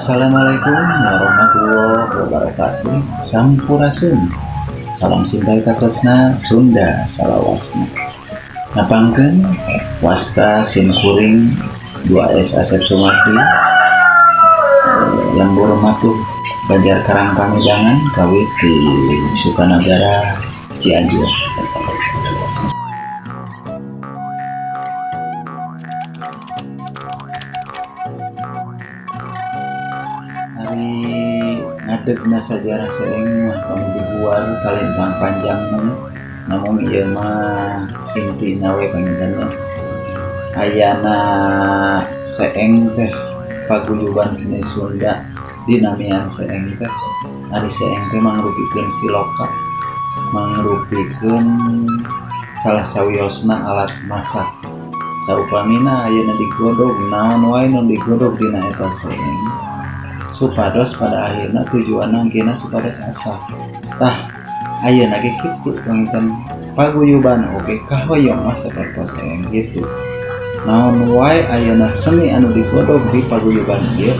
Assalamualaikum warahmatullahi wabarakatuh. Sampurasun. Salam cinta katresna Sunda salawasna. Napangkeun wasta simkuring 2S Asep Sumardi, Lembur Matuh, Banjar Karang Pamidangan, kawit di Sukanagara, Cianjur. Ari ngadegna sajarah Seeng mah kami dibuar kalintang panjang mah, namun ieu mah intina we panginten. Ayana Seeng teh paguyuban seni Sunda dinamian Seeng teh, ari Seeng teh mangrupikeun siloka, mangrupikeun salah sawiosna alat masak. Saupamina ayeuna digodog, naon wae nu digodog dina eta Seeng, supados pada akhirna tujuanna engkena supados asak. Tah, ayeuna ge kitu panginten, paguyuban oge kahoyong mah sapertos Seeng gitu. Naon wae ayeuna seni anu digodog di paguyuban ieu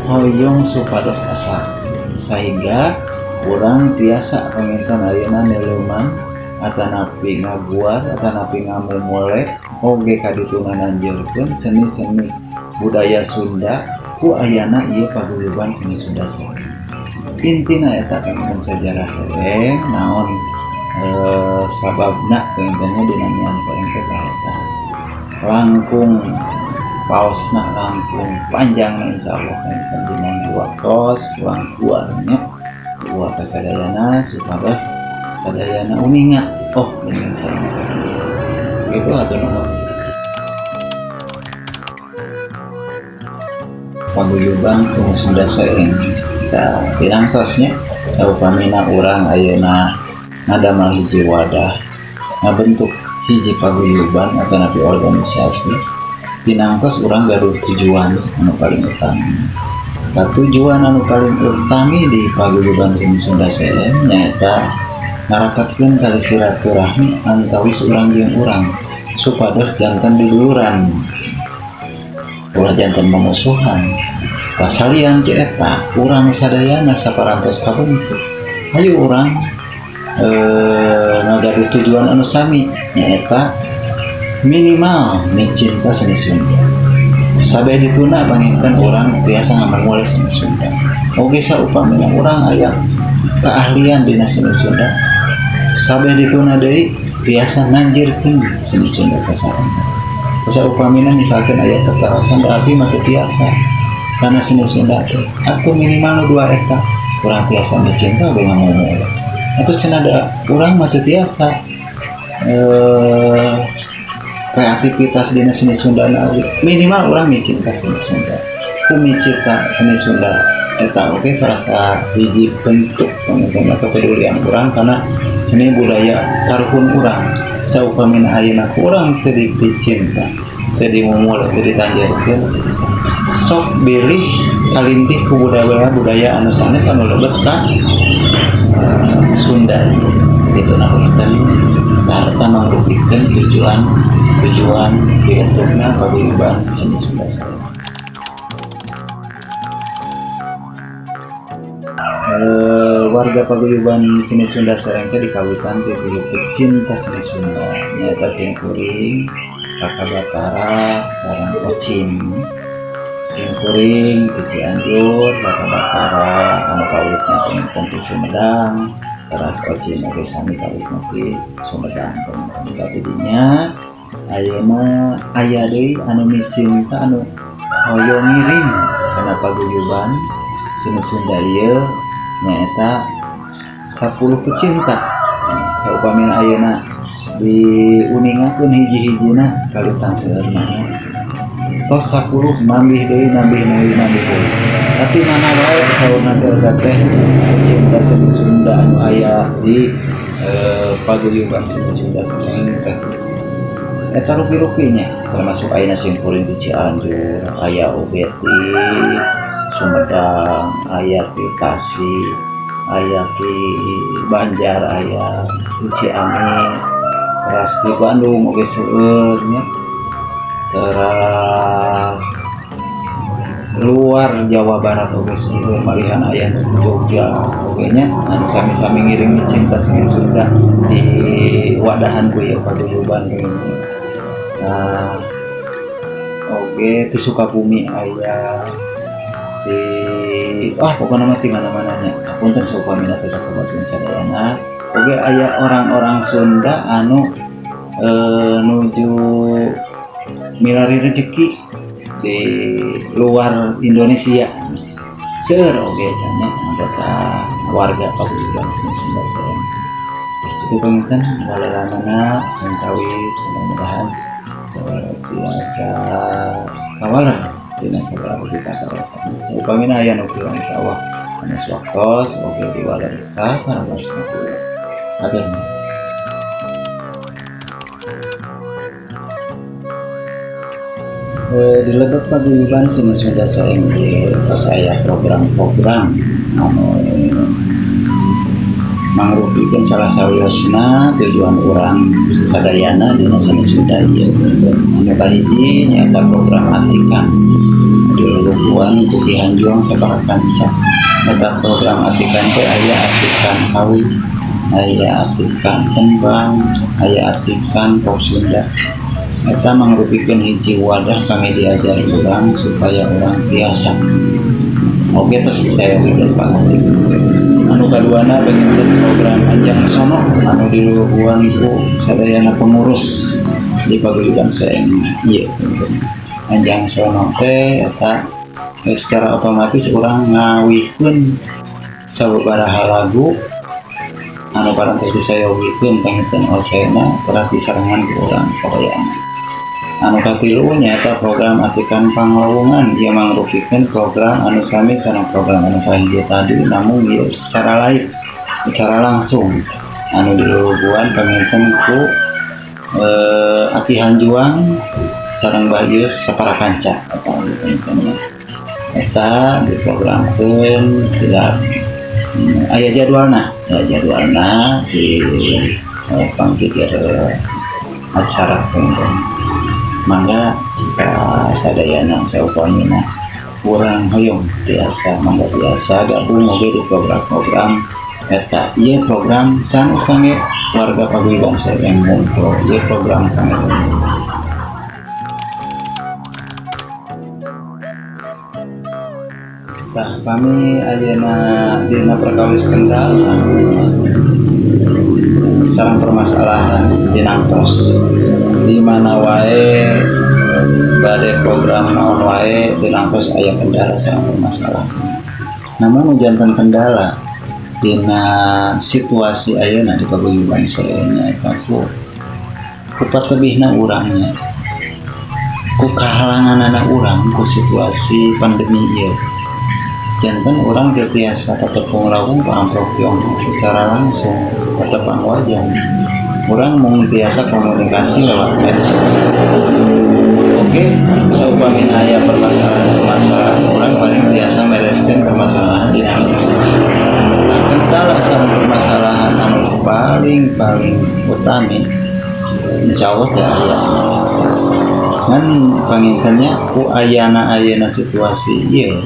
hoyong supados asak, sehingga urang tiasa panginten ayeuna neleuman atanapi ngaguar atanapi ngamumule oge kadituna nanjeurkeun seni-seni budaya Sunda ku ayana ieu paguyuban seni Sunda Seeng. Intina eta panginten sajarah Seeng, naon sababna pangintennya dinamian Seeng teh eta. Langkung paosna langkung panjang insyaallah panginten dina waktos kurang kuarnya dua kasadayana supados sadayana uninga oh dengan Seeng gitu atau nuhun. Paguyuban seni Sunda Seeng kita pinangtosnya saupamina urang ayeuna ngadamel hiji wadah, ngabentuk hiji paguyuban atanapi organisasi, pinangtos urang gaduh tujuan anu paling utama. Nah, tujuan anu paling utami di paguyuban seni Sunda Seeng nyaeta ngarakatkeun tali silaturahmi antawis urang jeung urang supados janten dululuran, ulah janten memusuhan. Pasalian ti eta urang sadayana saparantos kabentuk, ayo urang ngagaduh tujuan anu sami, nyaeta minimal micinta seni Sunda. Sabeh dituna panginten urang biasa ngamumule seni Sunda. Oge saupamina urang aya keahlian dina seni Sunda, sabeh dituna deui biasa nanjirkeun seni Sunda sasarengan. Saupamina misalkan aya patarosan, da abdi mah teu tiasa karena seni Sunda teh, atau minimal nu dua eta urang tiasa micinta oge ngamumule, atau cenah da urang mah teu tiasa kreativitas dina seni Sunda na oge, minimal urang micinta seni Sunda. Ku micinta seni Sunda eta oge salah sahiji bentuk panginten kepedulian urang karena seni budaya karuhun urang. Saupamina ayeuna ku urang teu dipicinta, teu dimumule, teu ditanjerkeun, sok bilih kalintih ku budaya-budaya anu sanes anu lebet ka Sunda gitu. Nah, panginten eta mangrupikeun tujuan tujuan dibentukna paguyuban seni Sunda Seeng. Warga paguyuban seni Sunda Seeng teh dikawitan ti tilu pecinta seni Sunda, nyaeta simkuring, Kakak Batara, sareng Ocin. Simkuring ti Cianjur, Kakak Batara anu kawitna panginten ti Sumedang, teras Ocin oge sami kawitna ti Sumedang. Panginten ka dinya ayeuna aya deui anu micinta anu hoyong ngiring kana paguyuban seni Sunda ieu, nyaeta 10 pecinta. Saupamina ayeuna diuningakeun hiji-hijina kalintang seueurna tos 10, nambih deui, nambih deui, nambih deui, tapi mana wae saurna teh eta teh pecinta seni Sunda anu aya di paguyuban seni Sunda Seeng teh eta rupi-rupinya, termasuk ayeuna simkuring di Cianjur, aya oge di Sumedang, aya di Tasik, aya di Banjar, aya di Ciamis, teras di Bandung oge seueur nya, teras luas. luar Jawa Barat oge seueur, malihan aya nu di Jogja oge nya, anu sami-sami ngiring cinta seni Sunda di wadahan ku ieu paguyuban ini. Nah, oge di Sukabumi aya, di wah pokoknya mah di mana-mana nya. Punten saupamina teh kasebatkeun sadayana. Oge aya orang-orang Sunda anu nuju milari rezeki di luar Indonesia, seueur oge nya anggota warga paguyuban seni Sunda Seeng. Itu panginten waleranana sangkawis, mudah-mudahan biasa kawaler dina sagala rupi patarosan. Saupamina aya nu kurang sawah sanes waktos oge diwaler satarosna. Hatur nuhun. Di lebet paguyuban seni Sunda Seeng ieu tos aya program-program anu mangrupikeun salah sawiosna tujuan urang sadayana dina seni Sunda ieu. Anu kahiji nyaeta program atikan diluluguan ku Ki Hanjuang sabaraha kanca. Eta program atikan teh aya atikan kawi, aya atikan tembang, aya atikan pop Sunda. Eta mangrupikeun hiji wadah kangge diajar urang supaya urang biasa oge tos disayogikeun pangatik. Anu kaduana panginten program Anjang Sono anu diluluguan ku sadayana pengurus di paguyuban Seeng ieu. Anjang Sono teh eta secara otomatis urang ngawihkeun sababaraha lagu anu parantos disayogikeun panginten osena teras disarengan ku urang sadayana. Anu katilu nyaeta program atikan panglawungan. Ieu mangrupikeun program anu sami sareng program anu kahiji tadi, namun ieu secara live, secara langsung anu diluluguan panginten ku Aki Hanjuang sareng Bahyus sapara kanca. Eta panginten eta diprogramkeun tidak aya jadwalna, aya jadwalna di panggilir acara panginten. Mangga ka sadayana saupamina urang hoyong tiasa, mangga tiasa gabung oge di program-program eta. Ieu program sanes kangge warga paguyuban Seeng ngumpul, ieu program kangge. Tah, kami ayeuna dina perkawis kendala sareng permasalahan dinantos di mana wae bade program naon wae dinantos aya kendala sareng permasalahan. Namun janten kendala dina situasi ayeuna di paguyuban Seeng eta ku kupat lebihna urangnya ku kahalanganana urang ku situasi pandemi ieu, janten urang teu tiasa tetepung lawung amprok secara langsung tetepang wajah. Urang mung tiasa komunikasi lewat medsos. Oke, saupamina aya permasalahan-permasalahan, urang paling tiasa mereskeun permasalahan di medsos. Nah, kendala sareng permasalahan anu paling utami insya Allah teh aya ngan pangintennya ku ayana ayeuna situasi ieu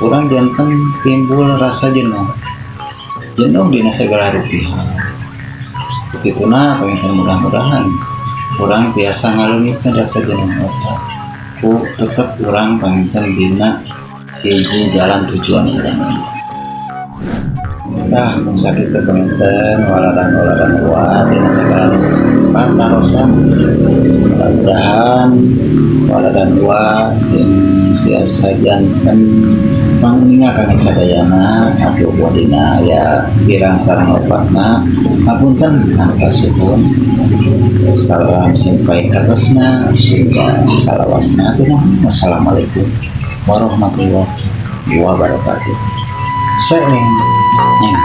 urang janten timbul rasa jenuh, jenuh dina segala rupi. Begituna panginten mudah-mudahan urang tiasa ngaleungitkeun rasa jenuh eta ku tetep urang panginten dina hiji jalan tujuan urang. Nah, mung sakitu panginten waladan-waladan uat dina segala patarosan. Mudah-mudahan waladan uat sing tiasa janten panguninga kangge sadayana atuh dina aya kirang sareng lepatna. Hapunten anu kasuhun. Salam simpai katesna Sunda salawasna. Wassalamualaikum warahmatullahi wabarakatuh. Seeng nyeng.